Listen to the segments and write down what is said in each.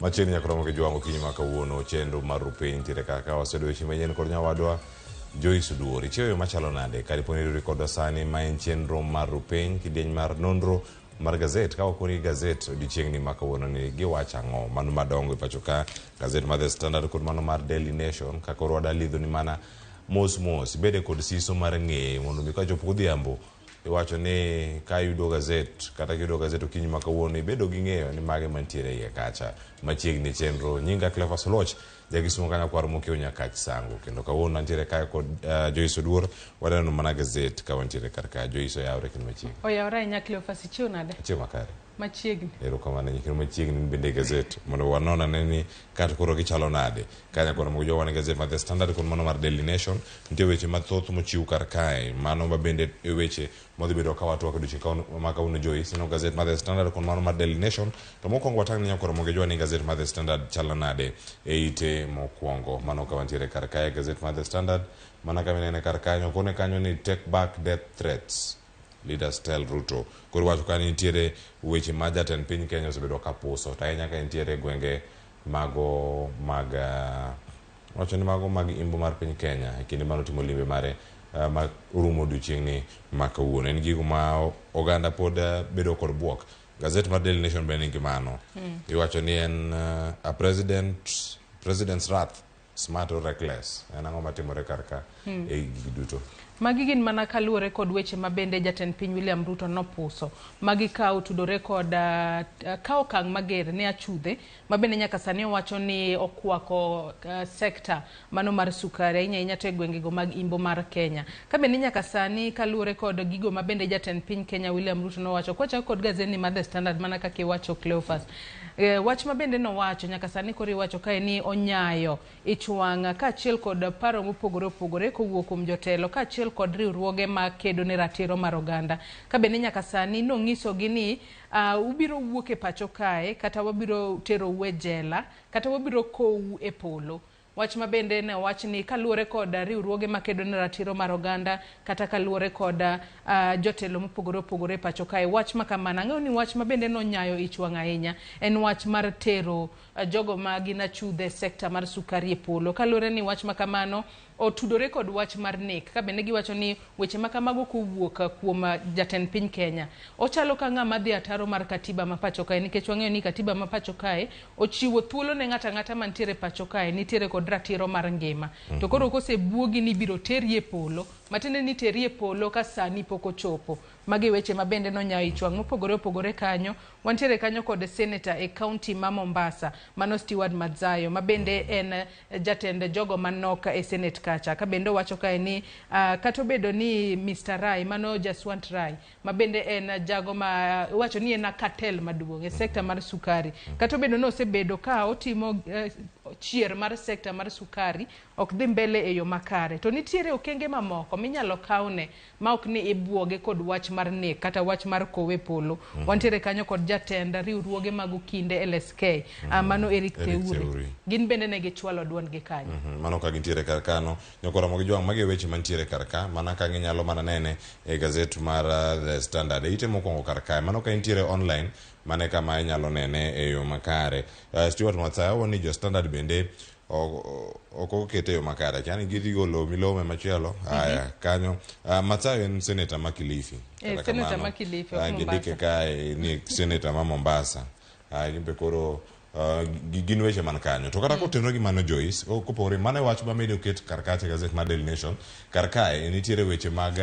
Machiegni nyaka romo gi jwang' okinyi ma kawuono chenro mar rupiny nitiere kaka wasedo weche manyien kod nyawadwa Joyce Oduor. Ichiewo yo machalo nade? Ka dipo ni iriwri kodwa sani ma en chenro mar rupiny kidieny mar nonro mar gazet. Ka wakoni gazet odiochieng'ni ma kawuono ni giwacho ang'o? Mano madongo e pacho ka, gazet mar The Standard kod mano mar Daily Nation. Ka koro wadalidho ni mana mos mos ibede kod siso mar ng'eyo mondo mi kachopo godhiambo Iwacho ni ka iyudo gazet kata kiyudo gazet okinyi ma kawuono ibedo gi ng'eyo ni mage mantiere iye kacha. Machiegni chenro nyinga Cleophas Oluoch, jakisumo ka nyakwar Mokeo Nyakach Sango. Kendo kawuono antiere kae kod Joyce Oduor, waneno mana gazet ka wantiere kar ka. Joyce oyawre kendo machiegni. Oyawre ahinya Cleophas, ichiew nade? Achiew makare. Machiegni. Erokamano kendo machiegni ni bende gazet mondo wanon ane ni kata koro gichalo nade. Ka nyakwar Ramogi Jowa wan e gazet mar The Standard kod mano mar Daily Nation. Nitie weche mathoth mochiw kar kae. Mano ma bende e weche modhi bedo ka watwak odiochieng' ma kawuono Joyce. Ineno gazet mar The Standard kod mano mar Daily Nation. To mokwongo watang' ne nyakwar Ramogi Jowa ni gazet mar The Standard chalo nade e ite mokwongo. Mano ka wantiere kar kae gazet mar The Standard mana kama inene kar kanyo okone kanyo ni take back death threats. Leaders tell Ruto. Koro iwacho ka nitiere weche ma jatend piny Kenya osebedo ka puso to ahinya ka entiere e gwenge mago mag wacho ni mago mag imbo mar piny Kenya e kinde mane otimo limbe mare ma orumo odiochieng'ni ma kawuono. En gigo ma oganda pod bedo kod buok. Gazet mar Daily Nation bende nigi mano. Iwacho ni en a president, president's wrath Smart or reckless? En ang'o matimore kar ka e gigi duto? Magi gin mana kaluwore kod weche ma bende jatend piny William Ruto nopuso. Magi ka otudore kod kawo okang' mager ne achudhe ma bende nyaka sani owacho ni okwako sekta mano mar sukari ahinya ahinya to e gwengego mag imbo mar Kenya. Ka bende nyaka sani kaluwore kod gigo ma bende jatend piny Kenya William Ruto nowacho kwachako kod gazedni mar The Standard mana kaka iwacho Cleophas. Wach ma bende nowacho nyaka sani koro iwacho kae ni onyayo ich wang' kaachiel kod paro mopogore opogore kowuok kuom jotelo kaachiel kod riwruoge ma kedo ne ratiro mar oganda. Ka bende nyaka sani nong'isogi ni ubiro wuok e pacho kae kata wabiro terou e jela kata wabiro kowu e polo. Wach ma bende ne owach ni kaluwore kod riwruoge makedo ne ratiro mar oganda kata kaluwore kod jotelo mopogore opogore e pacho kae, wach ma kamano ang'eyo ni wach ma bende nonyayo ich wang' ahinya en wach mar tero jogo ma gin achudhe e sekta mar sukari e polo. Kaluwore ni wach ma kamano otudore kod wach mar nek ka bende giwacho ni weche ma kamago kowuok kuom jatend piny Kenya ochalo ka ng'ama dhi ataro mar katiba ma pacho kae nikech wang'eyo ni katiba ma pacho kae ochiwo thuolo ne ng'ato ang'ata mantiere pacho kae nitiere kod ratiro mar ngima. To koro kosebuogi ni ibiro teri e polo, matiende ni iteri e polo ka sani pok ochopo. Magi weche ma bende nonyawo ich wang' mopogore opogore kanyo. Wantiere kanyo kod senator e county ma Mombasa, mano Stewart Madzayo, ma bende en jatend jogo manok e senate kacha. Ka bende owacho kae ni kata obedo ni Mr. Rai, mano Jaswant Rai, ma bende en jago ma iwacho ni en a cartel maduong' e sekta mar sukari. Kata obedo ni osebedo ka otimo chier mar sekta mar sukari ok dhi mbele e yo makare. To nitiere okenge mamoko minyalo kawne ma ok ni ibuoge kod wach mar nek kata wach mar kowe e polo. Wantiere kanyo kod jatend riwruoge mag okinde LSK, mano Eric Eric Theuri. Theuri. Gin bende ne gichwalo duondgi kanyo. Mano ka gintiere kar kano. Nyoko Ramogi Jwang', magi e weche mantiere kar ka, mana ka ginyalo mana nene e gazet mar The Standard. E ite mokwongo kar kae, mano ka intiere online, mano e kama inyalo nene e yo makare. Stuart Mathai wacho ni jo Standard bende ok okete e yo makare. Akia ni gidhi golo milome machielo. Aya, kanyo. Mathai en senator ma Kilifi. Eh, Kata senator kamano, ma Kilifi, ok gindike Mombasa. kae ni senator ma Mombasa. Gin be koro gin weche man kanyo. To kata kotenore gi mano Joyce, kopogore mano e wach ma bende oket kar kacha e gazet mar Daily Nation, kar kae nitiere weche mag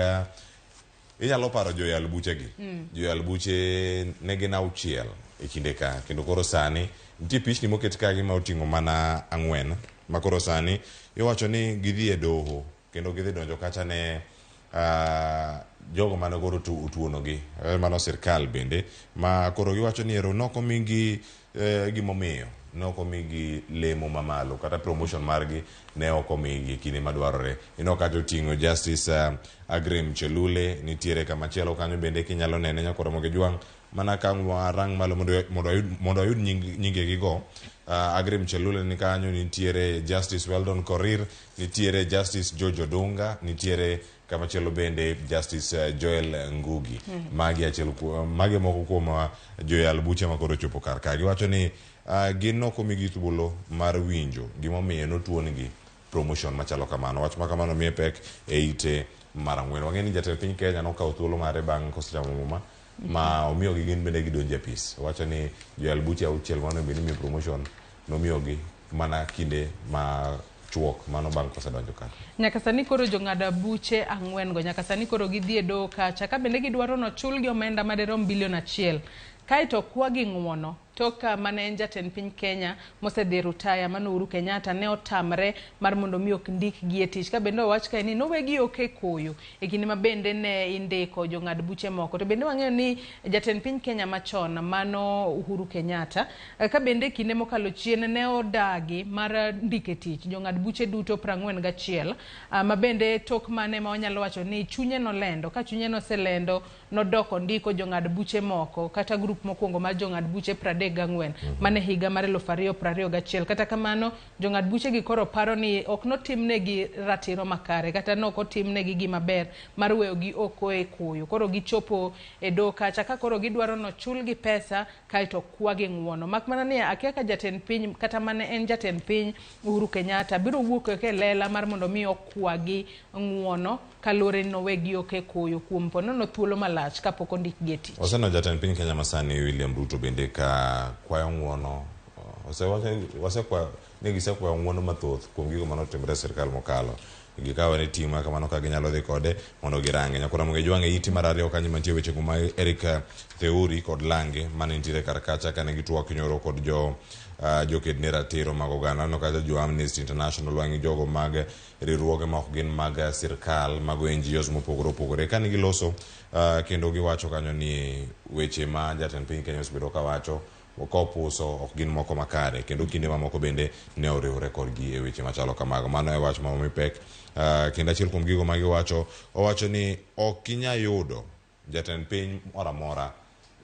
inyalo paro joyal buche gi. Joyal buche ne gin auchiel e kinde ka kendo koro sani nitie pichni moket ka gi ma oting'o mana ang'wen ma koro sani iwacho ni gidhi e doho kendo gidhi donjo kacha ne jogo mane koro otuonogi, mano sirkal bende ma koro giwacho ni ero nok omigi gimomiyo ne ok omigi lemo mamalo kata promotion margi ne ok omigi e kinde madwarore. Ineno kacha oting'o Justice Aggrey Chelule nitiere kamachielo kanyo bende kinyalo nene nyakoro Ramogi Jwang' Mana ka warang malo mondo wayud nyingegigo. Agrim Chelule ni kanyo, nitiere Justice Weldon Korir, nitiere Justice George Odunga, nitiere kamachielo bende Justice Joel Ngugi. Magi achiel magi moko kuom joyal buche ma koro ochopo kar ka. Giwacho ni gin nok omigi thuolo mar winjo gimomiyo notuon-gi promotion machalo kamano. Wach ma kamano miye pek e ite mar ang'wen. Wang'e ni jatend piny Kenya nokawo thuolo mare bang' kosechamo muma ma omiyogi gin bende gidonjo e apis. Owacho ni joyal buche 6 mane bed ni imiyo promotion nomiyogi mana kinde ma chuok mano bang' kosedonjo ka. Nyaka sani koro jong'ad buche 4 go nyaka sani koro gidhi e doho kacha ka bende gidwaro nochulgi omenda madirom bilion 1 kaeto kwagi ng'uono tok mane en jatend piny Kenya mosedhi rutaya mano Uhuru Kenyatta ne otamre mar mondo mi ok ndikgi e tich ka bende owach kae ni nowegi ok e koyo e kinde ma bende ne indiko jong'ad buche moko. To bende wang'eyo ni jatend piny Kenya machon mano Uhuru Kenyatta ka bende kinde mokalo chien ne odagi mar ndiko e tich jong'ad buche duto 41 ma bende tok mane ma wanyalo wacho ni chunye nolendo ka chunye noselendo nodok ondiko jong'ad buche moko kata grup mokwongo mar jong'ad buche 34 mane higa mar 2021. Kata kamano jong'ad buche gi koro paro ni ok notimnegi ratiro makare kata nok otimnegi gima ber mar weyogi oko e koyo. Koro gichopo e doho kacha ka koro gidwaro nochulgi pesa kaeto kwagi ng'uono. Mak mana ni akia ka jatend piny kata mane en jatend piny Uhuru Kenyatta biro wuok e lela mar mondo mi okwagi ng'uono kaluwore ni nowegi ok e koyo kuom ponono thuolo malach kapok ondikgi e tich. Oseneno jatend piny Kenya masani William Ruto bende ka kwayo ng'uono. Ne gisekwayo ng'uono mathoth kuom gigo manotimore e sirkal mokalo. Gikawo ne ting' ma kamano ka ginyalo dhi kode mondo girange. Nyakora Moge Jwang' e iti mar 2 kanyo mantie weche go ma Eric Theuri kod Lange mane nitiere kar kacha kane gitwak nyoro kod joked ne ratiro mag oganda. Aneno kacha jo Amnesty International wang'i jogo mag riwruoge ma ok gin mag sirkal mago NGOs mopogore opogore kane giloso kendo giwacho kanyo ni weche ma jatend piny Kenya osebedo kawacho kopuso ok gin moko makare kendo kinde mamoko bende ne oriwre kodgi e weche machalo kamago. Mano e wach ma omi pek. Kendo achiel kuom gigo ma giwacho, owacho ni ok inyal yudo jatend piny moro amora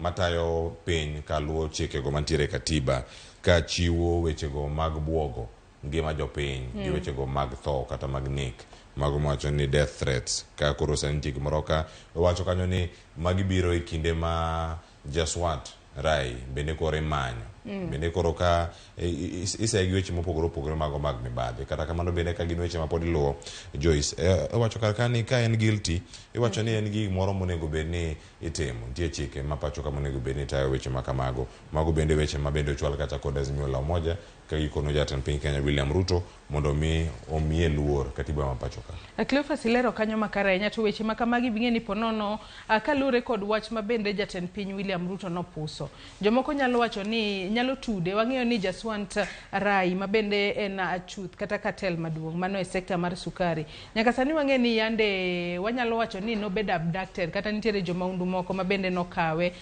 matayo piny kaluwo chikego mantiere e katiba ka chiwo wechego mag buogo ngima jopiny gi wechego mag tho kata mag nek mago mawacho ni death threats. Ka koro sani nitie gimoro ka owacho kanyo ni magi biro e kinde ma Jaswant Rai bende koro imanyo bende koro ka iseye gi weche mopogore opogore mago mag mibadhi. Kata kamano bende ka gin weche ma pod iluwo Joyce iwacho kar ka ni ka en guilty iwacho ni en gi gimoro monego bed ni itimo. Nitie chike ma pacho ka monego bed ni tayo weche ma kamago. Mago bende weche ma bende ochwal kata kod Azimio la Umoja ka gikono jatend piny Kenya William Ruto mondo mi omiye luor katiba ma pacho ka. Cleophas ilero kanyo makare ahinya to weche ma kamagi bing'e ni ponono kaluwore kod wach ma bende jatend piny William Ruto nopuso. Jomoko nyalo wacho ni nyalo tude wang'eyo ni Jaswant Rai ma bende en achuth kata cartel maduong' mano e sekta mar sukari. Nyaka sani wang'e ni yande wanyalo wacho ni nobedo abducted kata nitiere jomaundu moko ma bende nokawe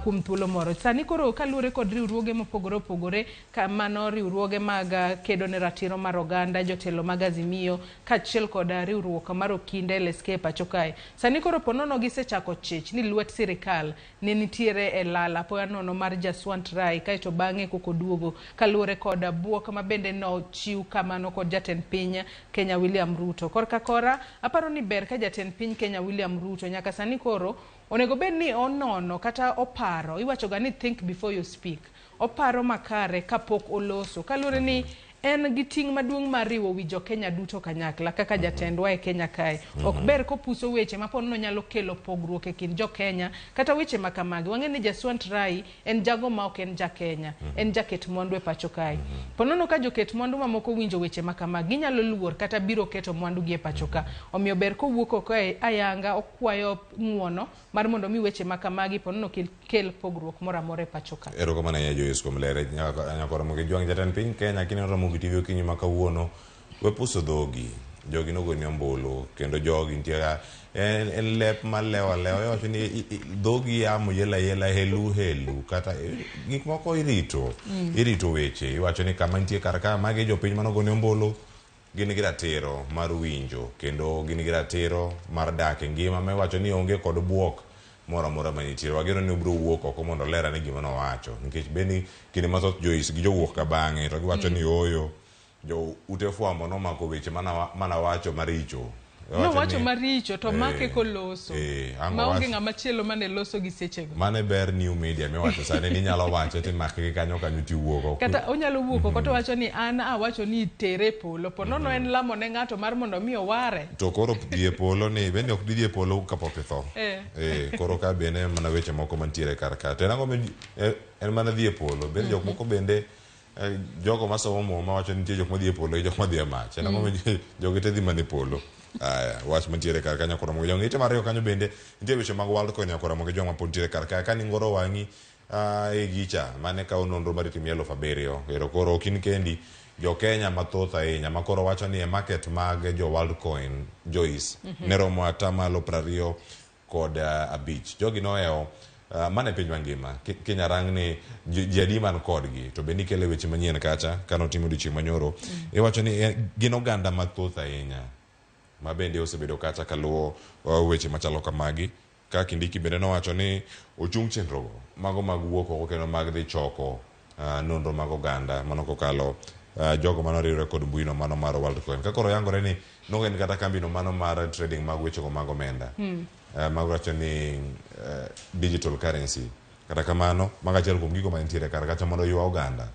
kuom thuolo moro. Sani koro kaluwore kod riwruoge mopogore opogore mano riwruoge mag kedo ne ratiro mar oganda, jotelo mag Azimio kaachiel kod riwruok mar Okinde LSK e pacho kae. Sani koro ponono gisechako chich ni lwet sirikal ne nitiere e lal apoya nono mar Jaswant Rai kaeto bang'e kok oduogo kaluwore kod buok ma bende nochiw kamano kod jatend piny Kenya William Ruto. Korka kora aparo ni ber ka jatend piny Kenya William Ruto nyaka sani koro onego bed ni onono kata oparo, iwacho ga ni think before you speak. Oparo makare kapok oloso kaluwore ni en gi ting' maduong' mar riwo wi jo-Kenya duto kanyakla kaka jatendwa e Kenya kae. Ok ber kopuso weche ma ponono nyalo kelo pogruok e kind jo-Kenya kata weche ma kamagi. Wang'e ni Jaswant Rai en jago ma ok en ja-Kenya, en jaket mwandu e pacho kae. Ponono ka joket mwandu mamoko winjo weche ma kamagi, ginyalo luor kata biro keto mwandu gi e pacho ka. Omiyo ber kowuok oko ayanga okwayo ng'uono mar mondo mi weche ma kamagi ponono kel pogruok moro amora e pacho ka. Erokamano ahinya Joyce kuom lere. Nyakora Ramogi Jwang' jatend piny Kenya kineno Ramogi TV okinyi ma kawuono we puso dhogi. Jogi nogoni ombulu kendo jogi nitie ka en lep malewo alewa iwacho ni dhogi yamo yela yela helu helu kata gik moko irito irito weche iwacho ni kama nitie kar ka magi jopiny manogoni ombulu gin gi ratiro mar winjo kendo gin gi ratiro mar dak e ngima ma iwacho ni onge kod buok. moro amora manitiere. Wageno ni obiro wuok oko mondo oler ane gima nowacho nikech bende kinde mathoth Joyce gi jowuok ka bang'e to giwacho ni ooyo jo ute fwambo nomako weche manawacho maricho. Nowacho maricho to make koloso ang' maonge owach- ng'ama chielo mane loso gi sechego. Mano e ber new media miwacho sani ni inyalo wache timake gi kanyo kanyo tiwuok oko. Kata onyalo wuok oko to wacho ni an awacho ni tere e polo po nono en lamo ne ng'ato mar mondo mi oware. To koro dhi e polo ni bende ok didhi e polo kapok itho. Koro ka bende en mana weche moko mantiere kar ka. To en ang'o en mana dhi e polo. Bende jok moko bende jogo masomo muma wacho ni nitie jok madhi e polo gi jok madhi e mach. En ang'o ma jogi te dhi mana e polo. Aya, wach mantiere kar kanyo koro mogi jong. Ite mar ariyo kanyo bende nitie weche mag Worldcoin koro mogi jong mapod nitiere kar ka. Ka ningoro wang'i e gicha mane kawo nonro mar timia 7,000. Ero koro ok in kendi jo Kenya mathoth ahinya ma koro wacho ni e market mag jo Worldcoin Joyce ne romo atamalo 25. Jogi nohewo mane piny mangima kinya rang ni ji adi man kodgi to bende ikele weche manyien kacha kane otimo odiochieng' manyoro iwacho ni gin oganda mathoth ahinya ma bende osebedo kacha kaluwo weche machalo kamagi. Ka Kindiki bende nowacho ni ochung chenrogo mago mag wuok oko kendo mag dhi choko nonro mag oganda mano kokalo jogo mano riwre kod mbuino mano mar Worldcoin. Ka koro yangore ni nok en kata kambino mano mar trading mag wechego mag omenda mago wacho ni digital currency. Kata kamano mago achiel kuom gigo manitiere kar kacha mondo ywa oganda.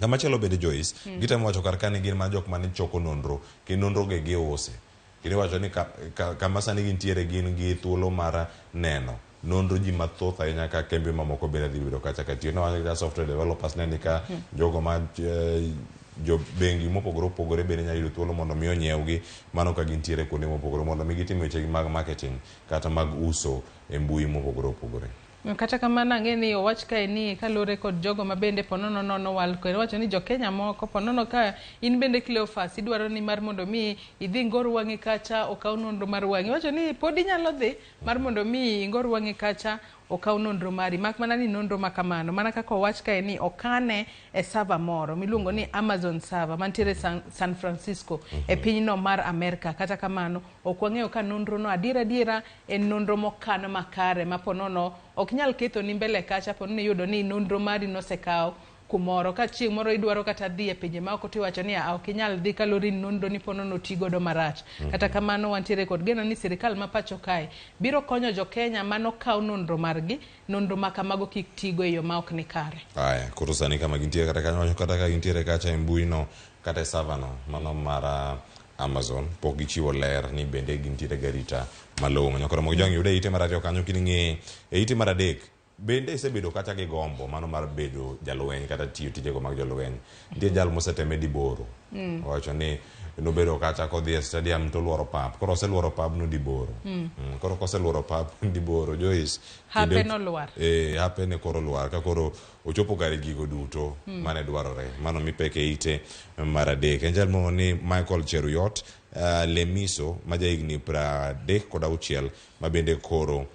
Kamachielo bende Joyce, gitemo wacho kar ka ni gin mana jok mane choko nonro kendo nonro gi giuse. Kendo iwacho ni kama sani gintiere gin gi thuolo mar neno nonro ji mathoth ahinya ka kembe mamoko bende dhi bedo kacha ka tiyo. Nowacho kaka software developers ne ni ka jogo ma jo bengi mopogore opogore bende nyalo yudo thuolo mondo mi onyiewgi mano ka gintiere kuonde mopogore mondo mi gitim wechegi mag marketing kata mag uso e mbui mopogore opogore. Kata kamano ang'e ni owach kae ni kaluwore kod jogo ma bende ponono nono Worldcoin wacho ni jo Kenya moko ponono ka in bende Cleophas idwaro ni mar mondo mi idhi ingor wang'i kacha okaw nonro mar wang'i. Wacho ni pod inyalo dhi mar mondo mi ingor wang'i kacha okaw nonro mari mak mana ni nonro ma kamano mana kaka owach kae ni okane e server moro miluongo ni Amazon server mantiere San Francisco e pinyno mar Amerka. Kata kamano ok wang'eyo ka nonro no adiera adiera en nonro mokan makare ma ponono ok nyal ketho ni mbele kacha po ni iyudo ni nonro mari nosekaw kumoro ka chieng' moro idwaro kata dhi e pinje maoko tiwacho ni ok inyal dhi kaluwore ni nonro ni ponono ti godo marach. Kata kamano wantiere kod geno ni sirikal ma pacho kae biro konyo jo Kenya manokaw nonro margi, nonro ma kamago kik tigo e yo ma ok ni kare. Aya, koro sani kama gintiere kata kanyo kata ka gintiere kacha e mbui no kata e server no mano mar Amazon pok gichiwo ler ni bende gintiere gi arita malong'o. Nyakoro mogi jong yude ite mar ariyo kanyo kining'e e ite mar adek bende isebedo kacha gi gombo mano mar bedo jalweny kata tiyo tijego mag jolweny. Nitie jal moseteme diboro. Owacho ni nobedo kacha kodhi e stadium to luoro pap. Koro oseluoro pabno diboro. Koro koseluoro pap diboro Joyce Hape nolwar. Hape ne koro lwar ka koro ochopo kare gigo duto mane dwarore. Mano mipeke ite mar adek. En jal miluongo ni Michael Cheruiyot Lemiso ma jahigni 36 ma bende koro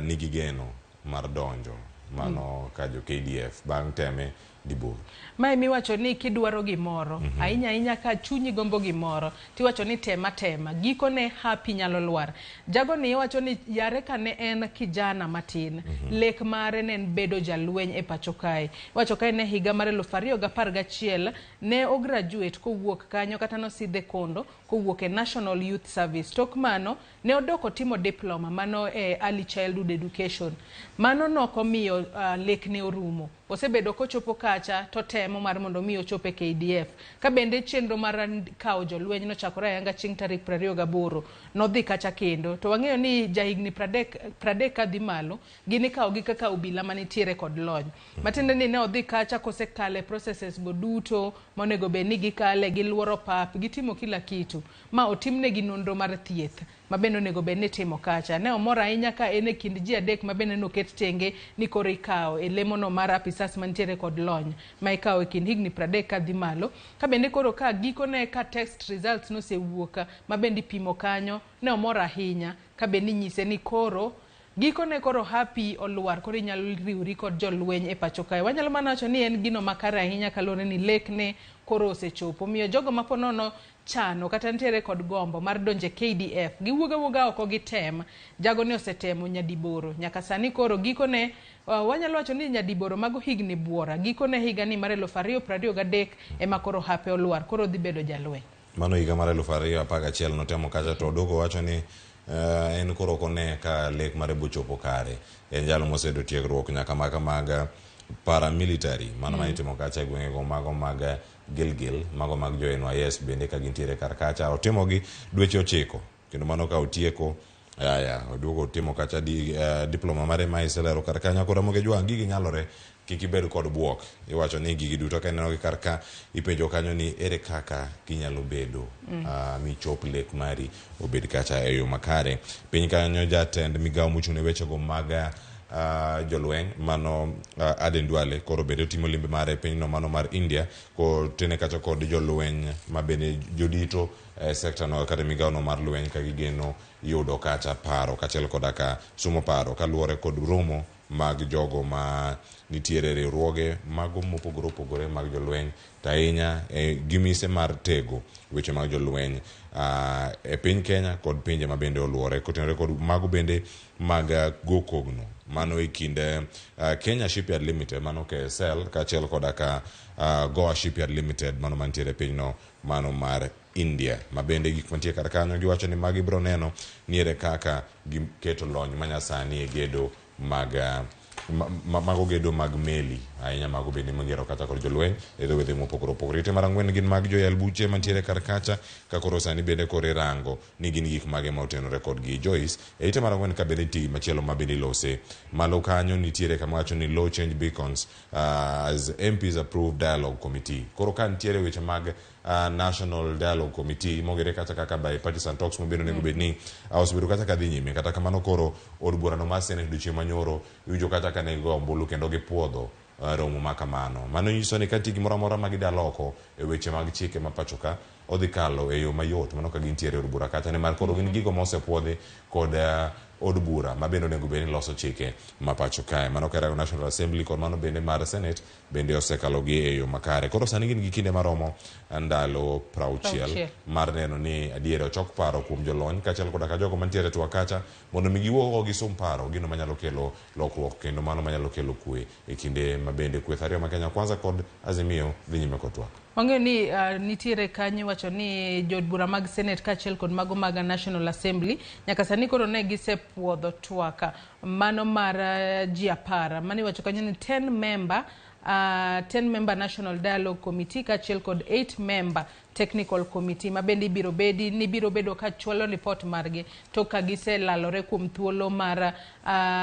nigi geno mar donjo mano ka jo KDF bang' teme diboro. Mae miwacho ni kidwaro gimoro ahinya ahinya ka chunyi gombo gimoro tiwacho ni tema tema gikone hapi nyalo lwar. Jago ni iwacho ni yare kane en kijana matin lek mare ne en bedo jalweny e pacho kae. Iwacho kae ne higa mar 2011 ne ograduate kowuok kanyo kata nosidhe kondo kowuok e National Youth Service. Tok mano ne odok otimo diploma mano e early childhood education. Mano nokomiyo lekne orumo. Osebedo kochopo kacha to temo mar mondo mi ochop e KDF. Ka bende chenro mar kawo jolweny nochakore ayanga chieng' tarik 28 nodhi kacha kendo. To wang'eyo ni jahigni 30 kadhi malo gin ikawogi kaka obila manitiere kod lony. Matiende ni ne odhi kacha kosekale processes go duto monego bed ni gikale, giluoro pap, gitimo kila kitu. Ma otimnegi nonro mar thieth ma bende onego bed ni itimo kacha. Ne omor ahinya ka en e kind ji adek ma bende noket tenge ni koro ikawo e lemono mar apisas mantiere kod lony ma ikawo e kind higni 30 kadhi malo. Ka bende koro ka gikone ka test results nosewuok ma bende ipimo kanyo, ne omor ahinya ka bende inyise ni koro gikone koro happy olwar koro inyalo riwri kod jolweny e pacho kae. Wanyalo mana wacho ni en gino makare ahinya kaluwore ni lekne koro osechopo. Omiyo jogo ma ponono chano kata nitiere kod gombo mar donjo e KDF, giwuog awuoga oko gitem. Jago ni osetemo nyadiboro nyaka sani koro gikone wanyalo wacho ni nyadiboro mago higni buora. Gikone higani mar 2023 ema koro hape olwar, koro dhi bedo jalweny. Mano higa mar 2011 notemo kacha to Odoko wacho ni en koro ok one ka lek mare bochopo kare. En jalo moseyudo tiegruok nyaka maka mag paramilitary mano ma itimo kacha e gwengego mago mag Gilgil, mago mag jo NYS bende ka gintiere kar kacha. Otimogi dweche 9 kendo mano ka otieko aya oduogo otimo kacha diploma mare ma iselero kar kanyo. Koro Ramogi Jwang' gigi nyalore, kik ibed kod buok. Iwacho ni gigi duto ka inenogi kar ka, ipenjo kanyo ni ere kaka ginyalo bedo michop lek mari obed kacha e yo makare. Piny kanyo jatend migawo mochung' ne wechego mag jolweny mano Aden Duale koro bende otimo limbe mare e pinyno mano mar India kotene kacha kod jolweny ma bende jodito e sekta no kata migawo no mar lweny ka gigeno yudo kacha paro kaachiel koda ka sumo paro kaluwore kod romo mag jogo ma nitiere riwruoge mago mopogore opogore mag jolweny to ahinya gi mise mar tego weche mag jolweny e piny Kenya kod pinje ma bende oluore kotenore kod mago bende mag go kogno mano e kind Kenya Shipyard Limited mano KSL kaachiel koda ka Goa Shipyard Limited mano mantiere e pinyno mano mar India ma bende gik mantie kar kanyo giwacho ni magi biro neno ni ere kaka giketo lony manyasani e gedo mag mago gedo mag meli ahinya mago bende migero kata kod jolweny e dho wedhe mopogore opogore. Ite mar ang'wen gin mag joyal buche mantiere kar kacha ka koro sani bende koro irango ni gin gik mage ma otenore kodgi. Joyce, e ite mar ang'wen ka bende nitie gimachielo ma bende ilose. Malo kanyo nitiere kama wacho ni law change beacons as MPs approve dialogue committee. Koro ka nitiere weche mag National Dialogue Committee mong'ere kata kaka bipartisan talks mabende onego bed ni osebedo kata ka dhi nyime. Kata kamano koro od burano mar Senate odiochieng' manyoro iwinjo kata ka ne gigo ombulu kendo gipuodho romo ma kamano. Mano nyiso ni ka nitie gimoro amora ma gida loko e weche mag chike ma pacho ka odhi kalo e yo mayot mano ka gintiere e od bura kacha nimar koro gin gigo ma osepuodhi kod od bura ma bende onego bed ni loso chike ma pacho kae. Mano ka National Assembly kod mano bende mar Senate bende osekalo gi e yo makare. Koro sani gin gi kinde maromo ndalo 60 mar neno ni adier ochok paro kuom jolony kaachiel koda ka jogo mantiere e twak kacha mondo mi giwuog oko gisum paro gino manyalo kelo lokruok kendo mano manyalo kelo kwe e kinde ma bende kweth ariyo ma Kenya Kwanza kod Azimio dhi nyime kod twak. Wang'eyo ni nitiere kanyo iwacho ni jood bura mag Senate kaachiel kod mago mag National Assembly nyaka sani koro ne gisepuodho twak mano mar ji 10 mano iwacho kanyo ni 10 member National Dialogue Committee kaachiel kod 8 member Technical Committee ma bende ibiro bedi ni biro bedo ka chwalo ripot margi tok ka giselalore kuom thuolo mar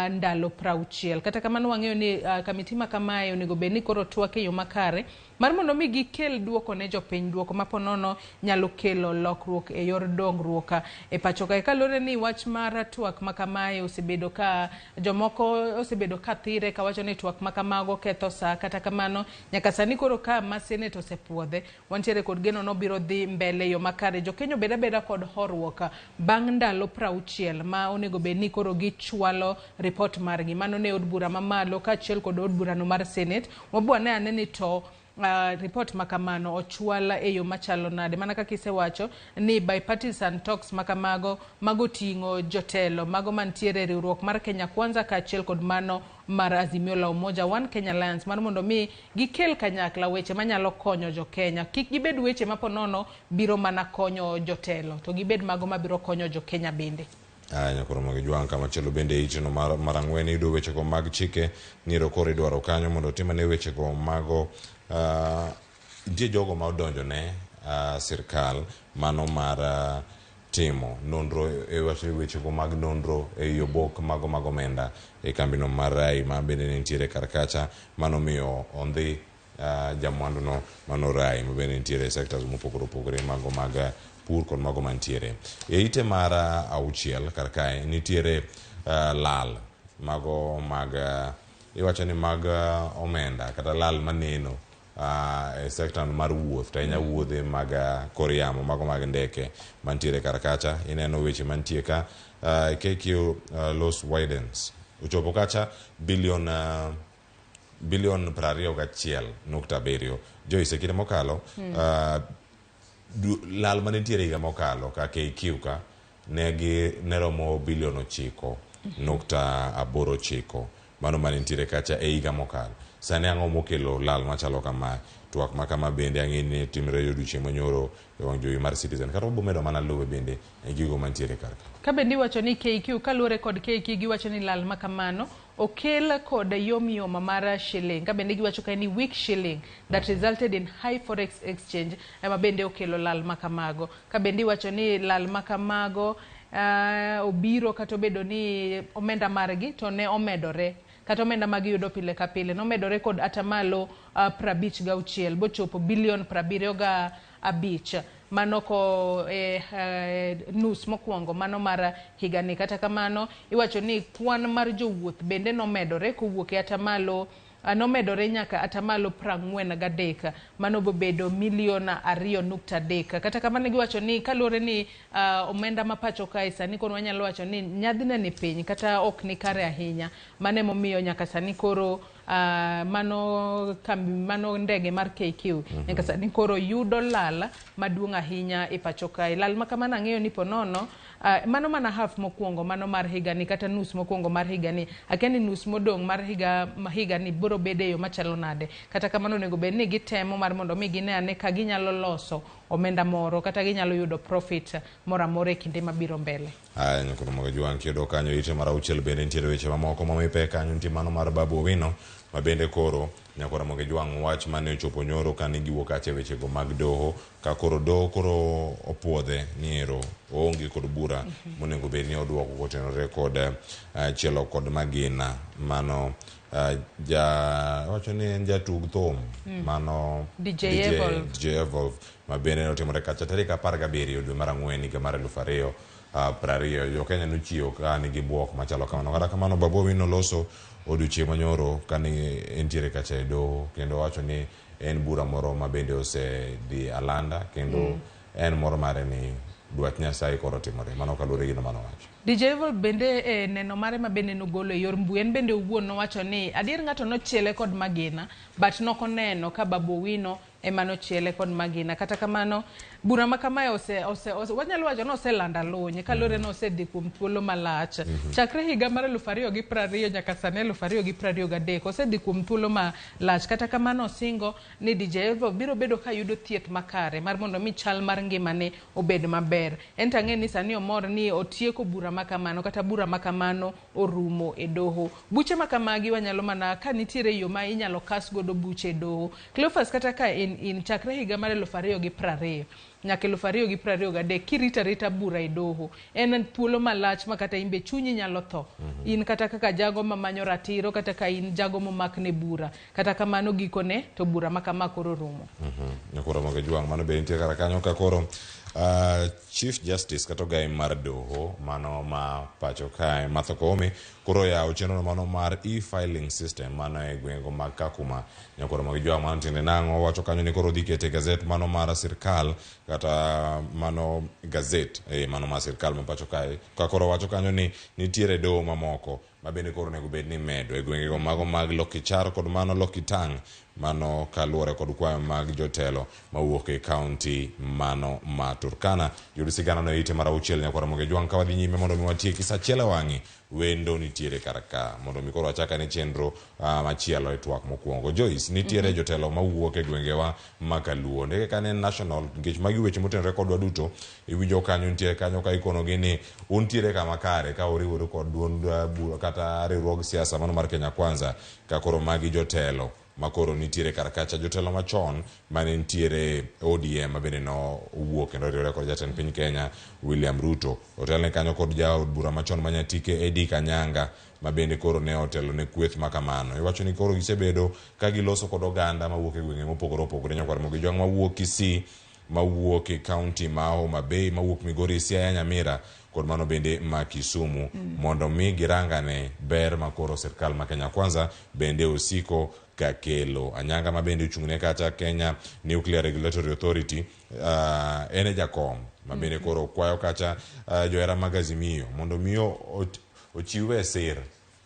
ndalo 60. Kata kamano wang'eyo ni kamiti ma kamae onego bed ni koro twak e yo makare mar mondo mi gikel duoko ne jopiny, duoko ma ponono nyalo kelo lokruok e yor dongruok e pacho kae. Kaluwore ni wach mar twak ma kamae osebedo ka jomoko osebedo ka thire kawacho ni twak ma kamago ketho saa. Kata kamano nyaka sani koro ka ma Senate osepuodhe, wantiere kod geno nobiro dhi mbele yo makare. Jokenya obed abeda kod horuok bang' ndalo 60 ma onego bed ni koro gichwalo ripot margi. Mano ne od bura mamalo kaachiel kod od burano mar Senate. Wabwa ne ane ni to ripot ma kamano ochwal e yo machalo nade. Mana kaka isewacho ni bipartisan talks ma kamago mago ting'o jotelo mago mantiere e riwruok mar Kenya Kwanza kaachiel kod mano mar Azimio la Umoja One Kenya Alliance mar mondo mi gikel kanyakla weche manyalo konyo jokenya. Kik gibed weche ma ponono biro mana konyo jotelo, to gibed mago mabiro konyo jokenya bende. Aya nyakoro mag jwang' kamachielo bende iteno mar ang'wen iyudo wechego mag chike niro koro idwaro kanyo mondo otimane wechego mago nitie jogo ma odonjo ne sirkal mano mar timo nonro e wechego mag nonro e obok mago mag omenda e kambino mar Rai ma bende ne nitiere kar kacha mano miyo ondhi jamwandu no mano Rai ma bende nitiere e sectors mopogore opogore mago mag pur kod mago mantiere. E ite mar auchiel kar kae nitiere lal mago mag iwacho ni mag omenda kata lal maneno e sekta mar wuoth to ahinya wuodhe mag kor yamo mago mag ndeke mantiere kar kacha. Ineno weche mantie ka KQ loss widens ochopo kacha bilion Bilion 21.7. Joyce, e kinde mokalo, lal mane nitiere higa mokalo ka KQ ka ne gi ne romo bilion 9.89. Mano mane nitiere kacha e higa mokalo. Sani ang'o mokelo lal machalo kamae? Twak ma kama bende ang'e ni timre e odiochieng' manyoro e wang' jowi mar Citizen. Kata wabo medo mana luwe bende e gigo mantiere kar ka. Ka bende iwacho ni KQ, kaluwore kod KQ giwacho ni lal ma kamano okel kod yomyom mar shilling. Ka bende giwacho kae ni weak shilling that resulted in high forex exchange ema bende okelo lal ma kamago. Ka bende iwacho ni lal ma kamago obiro kata obedo ni omenda margi to ne omedore kata omenda ma giyudo pile ka pile nomedore kod atamalo 56 bochopo bilion 75 mano ko nus mokwongo mano mar higani. Kata kamano iwacho ni kwan mar jowuoth bende nomedore kowuok e atamalo nomedore nyaka atamalo 43, mano bobedo milion 2.3. Kata kamano giwacho ni kaluwore ni omenda ma pacho kae sani koro wanyalo wacho ni nyadhine ni piny kata ok ni kare ahinya, mano emomiyo nyaka sani koro mano kambi mano ndege mar KQ nyaka sani koro yudo lal maduong' ahinya e pacho kae. Lal ma kamano ang'eyo ni ponono mano mana half mokwongo mano mar higani kata nus mokwongo mar higani. Akia ni nus modong' mar higa higani biro bedo e yo machalo nade. Kata kamano onego bed ni gitemo mar mondo mi gine ane ka ginyalo loso omenda moro kata ginyalo yudo profit moro amora e kinde mabiro mbele. Aya, nyakoro mag Jwang' kiyudo kanyo ite mar auchiel bende nitiere weche mamoko mami pek kanyo. Nitie mano mar Babu Owino ma bende koro nyakoro Ramogi Jwang' wach mane ochopo nyoro kane giwuok kacha e wechego mag doho ka koro doho koro opuodhe ni ero oonge kod bura monego bed ni oduoko kotenore kod chielo kod magina mano ja wacho ni en jatug thum mano DJ Evolve. DJ Evolve ma bende notimore kacha tarik 17 dwe mar ang'wen higa mar 2020. Jo Kenya nochiewo ka nigi buok machalo kamano. Kata kamano Babu Owino loso odiochieng' manyoro kane entiere kacha e doho kendo wacho ni en bura moro ma bende osedhi alanda kendo en moro mare ni dwach Nyasaye koro otimore. Mano kaluwore gi gino manowacho. DJ Evolve bende e neno mare ma bende nogolo e yor mbui en bende owuon nowacho ni adier ng'ato nochiele kod magina but nokoneno ka Babu Owino ema nochiele kod magina. Kata kamano bura ma kamae ose wanyalo wacho ni oselando aluny kaluwore ni osedhi kuom thuolo malach. Chakre higa mar 2020 nyaka sani 2023 osedhi kuom thuolo malach. Kata kamano osingo ni DJ Evolve biro bedo ka yudo thieth makare mar mondo mi chal mar ngimane obed maber. En to ang'e ni sani omor ni otieko bura ma kamano kata bura ma kamano orumo e doho. Buche ma kamagi wanyalo mana ka nitiere yo ma inyalo kas godo buche e doho. Cleophas kata ka in chakre higa mar 2020 nyaka 2023 kirita rita bura e doho en thuolo malach ma kata in be chunyi nyalo tho. In kata kaka jago mamanyo ratiro kata ka in jago momakne bura. Kata kamano gikone to bura ma kama koro rumo. Nyakoro Ramogi Jwang' mano be nitie kar kanyo ka koro Chief Justice kata ogai mar doho mano ma pacho kae Martha Koome koro yawo chenro mano mar e-filing system mano e gwenge mag Kakuma. Nyakoro Ramogi Jwang' mano tiende nang'o? Wacho kanyo ni koro dhi kete gazet mano mar sirkal kata mano gazet mano mar sirkal ma pacho kae. Ka koro wacho kanyo ni nitiere doho mamoko ma bende koro onego bed ni imedo e gwengego mago mag Lokichar kod mano Lokitang' mano kaluwore kod kwayo mag jotelo mawuok e kaunti mano ma Turkana. Yud sigana no e ite mar auchiel nyakwa Ramogi Jwang' ka wadhi nyime mondo mi watieki sa achiel e wang'e wendo nitiere kar ka mondo mi koro wachak ane chenro machielo e twak mokwongo. Joyce, nitiere jotelo mawuok e gwengewa ma Kaluo. Ndeke ka ne national nikech magi weche motenore kodwa duto iwinjo kanyo nitiere kanyo ka ikonogi ni untiere kama kare ka uriworu kod duond bura kata riwruog siasa mano mar Kenya Kwanza ka koro magi jotelo ma koro nitiere kar kacha jotelo machon mane nitiere ODM ma bende nowuok kendo oriwore kod jatend piny Kenya William Ruto. Otelne kanyo kod jaod bura machon ma Nyatike Eddie Kanyanga ma bende koro ne otelo ne kweth ma kamano. Iwacho ni koro gisebedo ka giloso kod oganda mawuok e gwenge mopogore opogore nyakwar Ramogi Jwang' mawuok Kisii, mawuok e kaunti ma Homa Bay, mawuok Migori, Siaya, Nyamira kod mano bende ma Kisumu mondo mi girangane ber ma koro sirkal ma Kenya Kwanza bende osiko ka kelo. Anyanga ma bende ochung'ne kacha Kenya Nuclear Regulatory Authority en e jakom ma bende koro kwayo kacha johera mag Azimio mondo mi ochiwe sir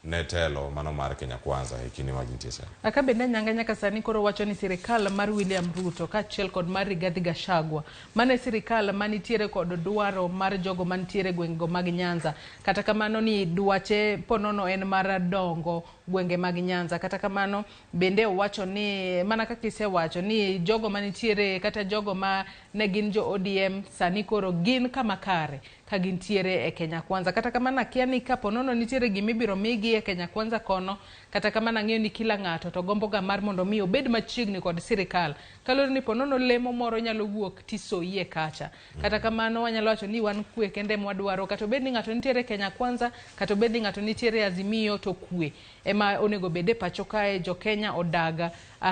ne telo mano mar Kenya Kwanza e kinde ma gintie sani. Aka bende Anyanga nyaka sani koro wacho ni sirikal mar William Ruto kaachiel kod mar Rigathi Gachagua mano e sirikal manitiere kod dwaro mar jogo mantiere gwengego mag Nyanza. Kata kamano ni dwache ponono en mar dongo gwenge mag Nyanza. Kata kamano bende owacho ni mana kaka isewacho ni jogo manitiere kata jogo ma ne gin jo ODM sani koro gin kama kare ka gintiere e Kenya Kwanza. Kata kamano akia ni kapo nono nitiere gima ibiro migi e Kenya Kwanza kono, kata kamano ang'eyo ni kila ng'ato to gombo ga mar mondo mi obed machiegni kod sirikal. Kaluwore ni po nono lemo moro nyalo wuok tisoyie kacha. Kata kamano wanyalo wacho ni wan kwe kende mwadwaro, kata obed ni ng'ato nitiere Kenya Kwanza, kata obed ni ng'ato nitiere Azimio, to kwe ema onego bed e pacho kae. Jo Kenya odag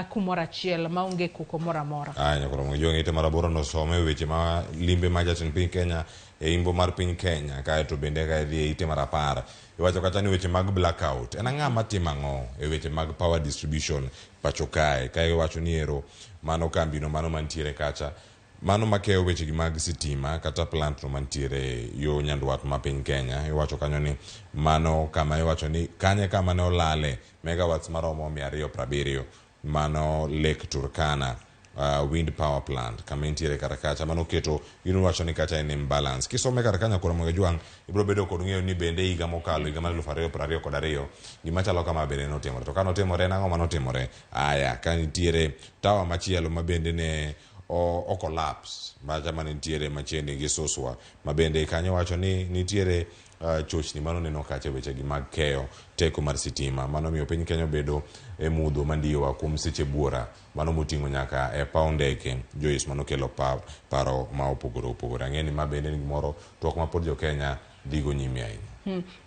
kumoro achiel maonge koko moro amora. Aya, nyakoro Mwijong ite mar aboro nosome weche ma limbe ma jatend piny Kenya e imbo mar piny Kenya, kaeto bende ka idhi e ite mar 10 iwacho kata ni weche mag blackout en ang'a matimo ang'o e weche mag power distribution pacho kae, ka iwacho ni ero mano kambino mano mantiere kacha mano makeyo weche gi mag sitima kata plant no mantiere yo nyandwat ma piny Kenya. Iwacho kanyo ni mano kama iwacho ni kanye kama ne olale megawatts maromo 270 mano Lake Turkana wind power plant kama intiere kar kacha mano keto gino wacho ni kacha en imbalance. Kisome kar kanyo koro Jwang' ibiro bedo kod ng'eyo ni bende higa mokalo higa mar 2022 gima chalo kama bende notimore. To ka notimore en ang'o manotimore? Aya, ka nitiere tower machielo ma bende ne o collapse macha mane nitiere machiegni gi Suswa ma bende kanyo wacho ni nitiere chochni manoneno kacha weche gi mag keyo teko mar sitima mano miyo piny Kenya obedo e mudho mandiwa kuom seche buora mano moting'o nyaka e paw ndeke Joyce mano kelo paro ma opogore opogore. Ang'e ni ma bende en gimoro twak ma pod jo Kenya dhigo nyime ahinya.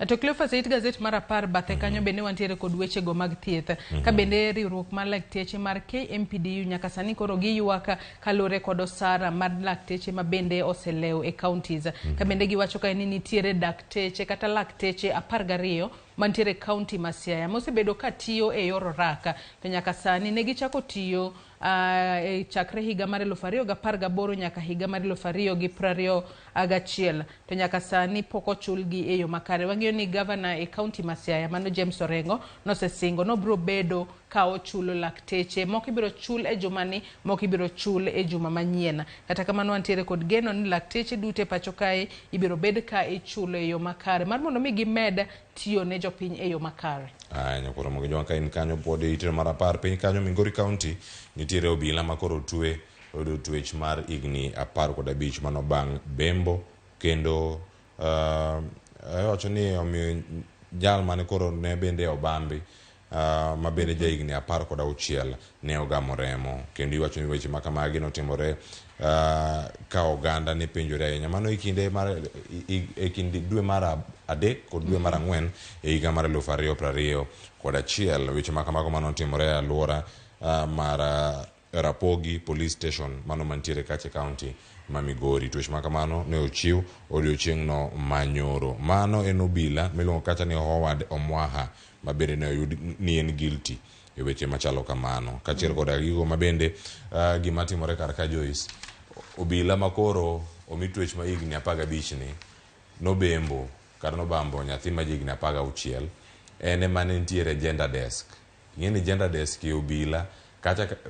To Cleophas, it gazet mar 10 bathe kanyo bende wantiere kod wechego mag thieth. Ka bende riwruok mar lakteche mar KMPDU nyaka sani koro giywak kaluwore kod osara mar lakteche ma bende oselew e counties. Ka bende giwacho kae ni nitiere dakteche kata lakteche 12 mantiere e county ma Siaya mosebedo ka tiyo e yor oraka, to nyaka sani ne gichako tiyo e chakre higa mar 2018 nyaka higa mar 2021, to nyaka sani pok ochulgi e yo makare. Wang'eyo ni gavana e county ma Siaya mano James Orengo nosesingo nobiro bedo ka ochulo lakteche, moko ibiro chul e jumani, moko ibiro chul e juma manyien. Kata kamano wantiere kod geno ni lakteche duto e pacho kae ibiro bed ka ichulo e yo makare mar mondo mi gimed tiyo ne jopiny e yo makare. Aya, nyakoro Mwijong ka in kanyo pod e ite mar 10 piny kanyo Migori County nitiere obila ma koro otwe oyudo twech mar higni 15 mano bang' bembo kendo iwacho ni omiyo jal mane koro ne bende obambi ma bende ja higni 16 ne ogamo remo, kendo iwacho ni weche ma kamagi notimore ka oganda ne penjore ahinya mano e kinde mar e kind dwe mar 3 kod dwe mar 4 e higa mar 2021. Weche ma kamago manotimore e alwora mar Rapogi Police Station mano mantiere kacha e county ma Migori. Twech ma kamano ne ochiw odiochieng'no manyoro. Mano en obila miluongo kacha ni Howard Omwaha ma bende ne oyud ni en guilty e weche machalo kamano. Kaachiel koda gigo ma bende gima timore kar ka Joyce, obila makoro omi twech ma higni 15 ni nobembo kata nobambo nyathi ma jahigni 16 en ema ne nitiere gender desk. Ing'e ni gender desk e obila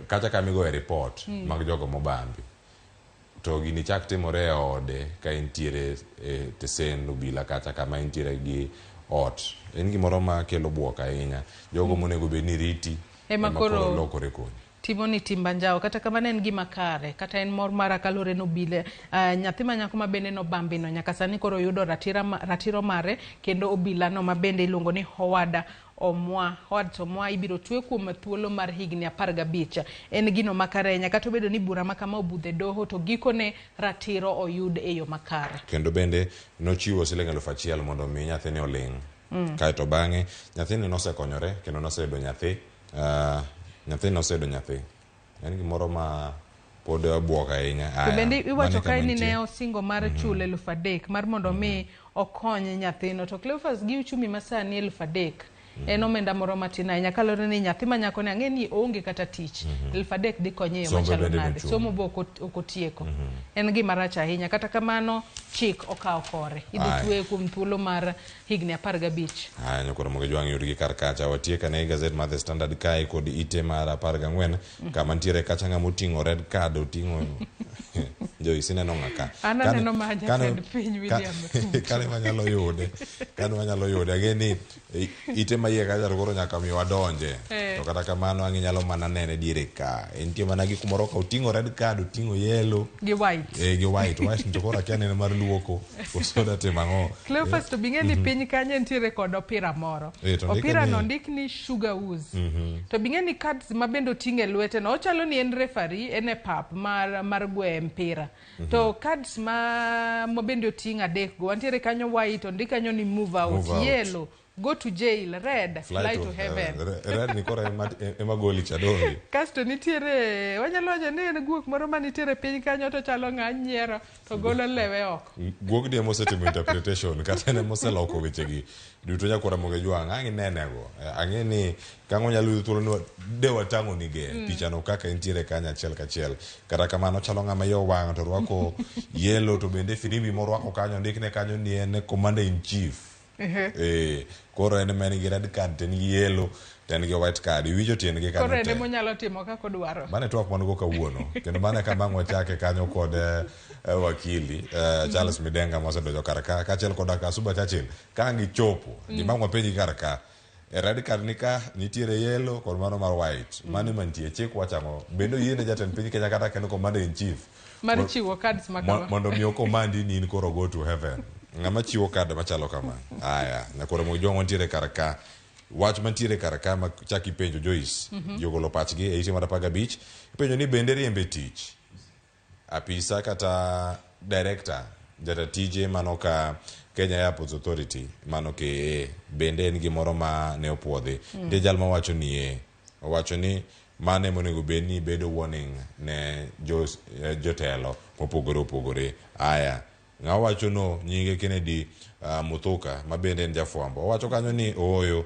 kacha kama igoye report mag jogo mobambi. To gini chak timore e ode ka entiere e tesen obila kacha kama entiere gi ot. En gimoro ma kelo buok ahinya. Jogo monego bed ni riti ema koro lokore koni. Timo ni timba njao. Kata kamano en gima kare, kata en mor mara kaluwore ni obila nyathi ma nyako ma bende nobambino nyaka sani koro yudo ratiro mare, kendo obila no ma bende iluongo ni Howard Omwa, Howard Omwa ibiro twe kuom thuolo mar higni 15. En gino makare ahinya, kata obedo ni bura ma kama obudhe doho, to gikone ratiro oyud e yo makare. Kendo bende nochiwo siling 1000 mondo mi nyathini oling'. Kaeto bang'e nyathini nosekonyore kendo noseyudo nyathi. Nyathini noseyudo nyathi. En gimoro ma pod obuok ahinya. To bende iwacho kae ni ne osingo mar chulo 3000 mar mondo mi okony nyathino. To Cleophas, gi uchumi masani 3000 En omenda moro matin ahinya kaluwore ni nyathi ma nyako ni ang'e ni oonge kata tich. 3000 dhi konye e yo Sombe machalo bende nade? nochung'. Somo be ok otieko. En gima rach ahinya. Kata kamano chik okawo kore. Idhi Aye. tweye kuom thuolo mar higni 15. Haya, nyakoro mogo jwang' yudgi kar kacha. Watiek ane gazet mar The Standard kae kod ite mar 14 kama nitiere kacha ng'ama oting'o red card oting'o Joyce ineno ng'a ka? An Kane- aneno ma jatend piny William Ruto. Kane wanyalo yude, kane wanyalo yude. Ang'e ni ite ma iye kacha to koro nyaka mi wadonje. Eh. To kata kamano ang' inyalo mana nene diere ka. Entie mana gi kumoro ka oting'o red card, oting'o yellow. Gi white. Eh, gi white. White to koro akia ni en mar luoko koso odatimo ang'o. Cleophas to bing'e ni piny kanyo nitiere kod opira moro. Eh, to ndike Opira ni- no ndik ni Sugar Woos. To bing'e ni cards ma bende oting'o e lwete no ochalo ni en referee en e pap mar gwe mpira. To cards ma bende oting'o adek go wantiere kanyo white ondik kanyo ni move out, Move out. yellow go to jail, red fly to heaven. Red ni koro ema goli cha donge. Kasto nitiere wanyalo wacho ni en guok moro manitiere piny kanyo to chalo ng'a nyiero to golo lewe oko. Guogni ema osetimo interpretation kata en ema oseloko wechegi duto nyakwar Ramogi Jwang' ang' inenego. Ang'e ni ka ang' wanyalo yudo thuolo ni de watang'o nige pichano kaka entiere kanyo achiel kachiel. Kata kamano chalo ng'ama iye owang' to orwako yellow to bende firimbi morwako kanyo ondikne kanyo ni en commander in chief. Koro en ema en gi red card to en gi yellow to en gi white card. Iwinjo tiendgi kanyo Koro en te. ema onyalo timo kaka odwaro. Mano e twak wan go kawuono. Kendo mano e kama ang' wachake kanyo kod wakili Charles Midenga mosedonjo kar ka kaachiel koda Kasuba Churchill ka ang' gichopo gima ang' wapenji kar ka e red card ni ka nitiere yellow kod mano mar white. Mano ema nitie chik wacho ang'o? Bende oyiene jatend piny Kenya kata ka en commander in chief Mar chiwo cards ma kama. Mondo mi okomandi ni in koro go to heaven. Ng'ama chiwo card machalo kama. Aya, nyakoro Mojwang' wantiere kar ka. Wach mantiere kar ka ma chak ipenjo Joyce, ji ogolo pachgi e ite mar 15, ipenjo ni bende riembe tich apisa kata director jata tije mano ka Kenya Airports Authority mano KAA bende en gimoro ma ne opuodhi. Nitie jal mawacho ni ee, owacho ni mano ema onego bed ni bedo warning ne jotelo mopogore opogore. Aya, ng'a wacho no nyinge Kennedy Muthuka ma bende en jafwambo. Owacho kanyo ni ooyo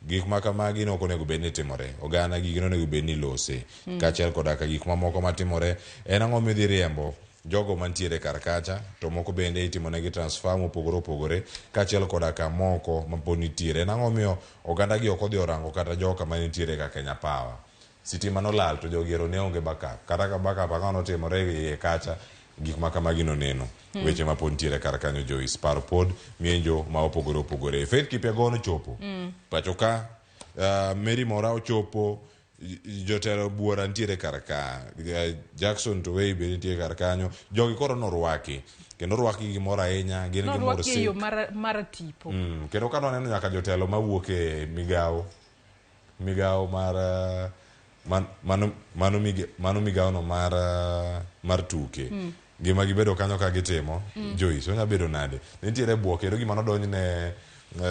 gik ma kamagi ne ok onego bed ni timore. Oganda gigi ne onego bed ni lose. Kaachiel koda ka gik mamoko matimore en ang'o midhi riembo jogo mantiere kar kacha to moko bende itimonegi transfer mopogore opogore kaachiel koda ka moko mapod nitiere. En ang'o miyo oganda gi ok odhi orango kata joka manitiere ka Kenya Power. Sitima nolal to jogi ero ne onge backup. Kata ka backup ang'o notimore e iye kacha gik ma kamagi noneno. Weche ma pod nitiere kar kanyo Joyce. Paro pod mienjo ma opogore opogore. Faith Kipyegon ochopo. Pacho ka Mary Mora ochopo. Jotelo buora nitiere kar ka. Jackson Tuwei be nitie kar kanyo. Jogi koro norwaki. Kendo orwaki gi mor ahinya. Gin gi mor Norwaki e yo sik. mar tipo. Kendo ka nwaneno nyaka jotelo mawuok e migawo migawo mar mano migawo no mar tuke. Gima gibedo kanyo ka gitimo, Joyce, onya bedo nade? Nitiere buok kendo gima nodonj ne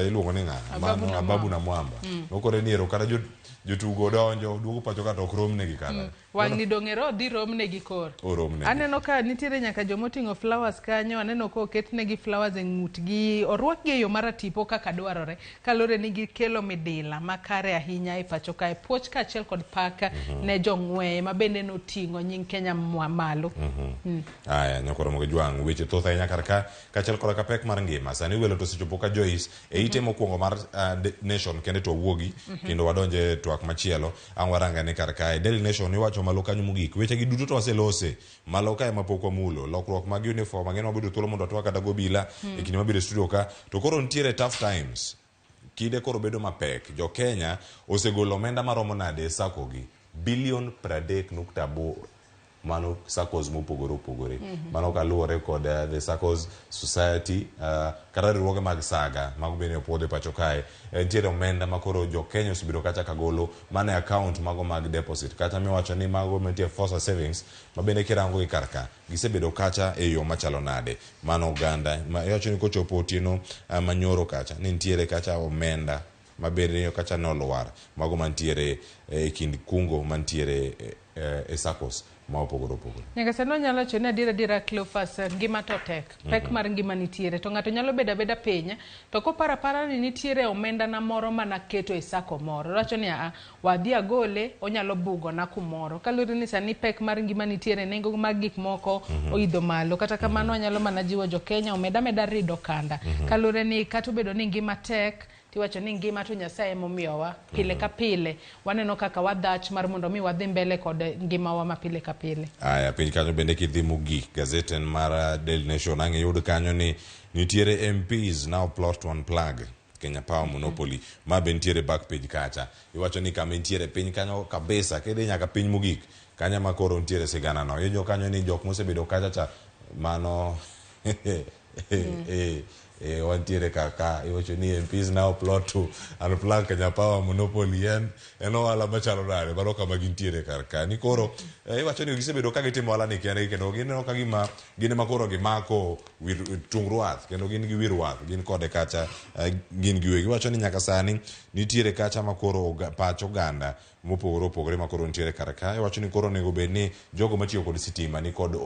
iluongo ni ng'a? Ababu Mano na Ababu na Mwamba. Nokore ni ero kata jotugo donjo, duogo pacho ka to ok romnegi kata. Wang'ni dong' ero odhi romnegi koro. Oromnegi. Aneno ka nitiere nyaka jomoting'o flowers kanyo, aneno ka oketnegi flowers e ng'utgi, orwakgi e yo mar tipo kaka dwarore, kaluwore ni gikelo midila makare ahinya e pacho kae. Puoch kaachiel kod pak ne jong'weye ma bende noting'o nying Kenya malo. Aya, nyakoro mogo jwang' weche thoth ahinya kar ka kaachiel koda ka pek mar ngima. Sani welo to osechopo ka Joyce e ite mokwongo mar Nation kende to wawuogi kendo wadonje twak machielo. Ang' warangane kar kae. Daily Nation iwacho malo kanyo mogik. Weche gi duto to waselose malo kae mapok wamulo. Lokruok mag uniform ang'e ni wabedo thuolo mondo watwak kata gobila e kinde mabiro e studio ka. To koro nitiere tough times. Kinde koro bedo mapek. Jo Kenya osegolo omenda maromo nade e sacco gi? Bilion 30.8. Mano SACCOs mopogore opogore. Mano kaluwore kod the SACCOs Society kata riwruoge mag saga mago bende opuodhi pacho kae. Nitiere omenda ma koro jo Kenya osebedo kacha ka golo mana e account mago mag deposit kata miwacho ni mago mantie Fosa Savings ma bende kirango gi kar ka gisebedo kacha e yo machalo nade. Mano oganda ma iwacho ni kochopo otieno manyoro kacha ni nitiere kacha omenda ma bende kacha nolwar mago mantiere e kind kungo mantiere e SACCOs. ma opogore opogore. Nyaka sani wanyalo wacho ni adier adiera Cleophas, ngima to tek. Pek mar ngima nitiere. To ng'ato nyalo bedo abeda piny, to koparo apara ni nitiere omenda na moro manaketo e sacco moro. Owacho ni aa, wadhi agole, onyalo bugona kumoro. Kaluwore ni sani pek mar ngima nitiere, nengo mag gik moko oidho malo. Kata kamano anyalo mana jiwo jo Kenya omed ameda rido kanda. Kaluwore ni kata obedo ni ngima tek, tiwacho ni ngima to Nyasaye emomiyowa. Pile ka pile waneno kaka wadhach mar mondo mi wadhi mbele kod ngimawa ma pile ka pile. Aya, piny kanyo bende kidhi mogik, gazet en mar Daily Nation, ang' iyud kanyo ni nitiere MPs now plot to unplug Kenya Power Monopoly. Ma be nitiere back page kacha. Iwacho ni kama intiere piny kanyo kabisa, kidhi nyaka piny mogik, kanyo ma koro nitiere sigana no. Iyudo kanyo ni jok mosebedo kacha cha, mano wantiere kaka iwacho ni MPs now plot to unplug Kenya Power Monopoly. En ohala machalo nade? Mano kama gintiere kar ka. Ni koro iwacho ni gisebedo ka gitimo ohala ni kendgi kendo gineno ka gima gin ema koro gimako wir, tung rwath kendo gin gi wir wath gin kode kacha gin giwegi. Iwacho ni nyaka sani nitiere kacha ma koro pach oganda mopogore opogore ma koro nitiere kar ka. Iwacho ni koro onego bed ni jogo matiyo kod sitima ni kod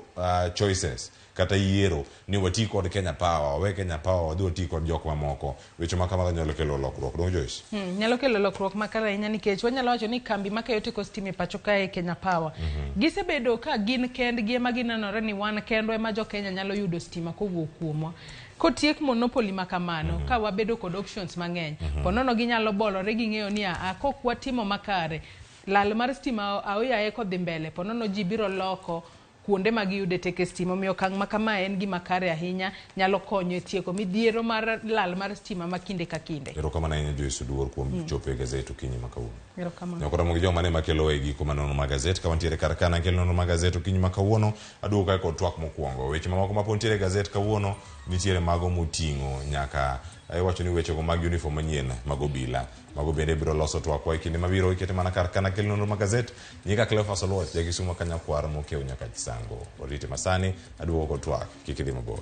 choices kata yiero ni wati kod Kenya Power, wawe Kenya Power wadhi wati kod jok mamoko. Weche ma kamago nyalo kelo lokruok. Dong Joyce? Nyalo kelo lokruok makare ahinya nikech wanyalo wacho ni kambi makeyo teko stima e pacho kae Kenya Power. Gisebedo ka gin kendgi ema ginenore ni wan kendwa ema jo Kenya nyalo yudo stima kowuok kuomwa. Kotiek monopoly ma kamano, ka wabedo kod options mang'eny, ponono ginyalo bolore ging'eyo ni aa, kok watimo makare, lal mar stima aoyaye kodhi mbele, ponono ji biro loko kuonde ma giyude teke stima. Omiyo okang' ma kama en gima kare ahinya, nyalo konyo e tieko midhiero mar lal mar stima ma kinde ka kinde. Erokamano ahinya Joyce Oduor kuom chopo e gazet okinyi ma kawuono. Erokamano. Nyakoromo gi joma ne makelo e giko manono mag gazet ka wantiere kar ka nakel nonro mag gazet okinyi ma kawuono aduogo kae kod twak mokwongo. Weche mamoko ma pod nitiere e gazet kawuono nitiere mago moting'o nyaka iwacho ni wechego mag uniform manyien mag obila. Mago bende biro loso twakwa e kinde mabiro ikete mana kar ka nakel nonro mag gazet. Nyinga Cleophas Oluoch, ja Kisumo ka nyakwar mokiewo nyaka Chisango. Orite masani aduogo kod twak, kik idhi mabor.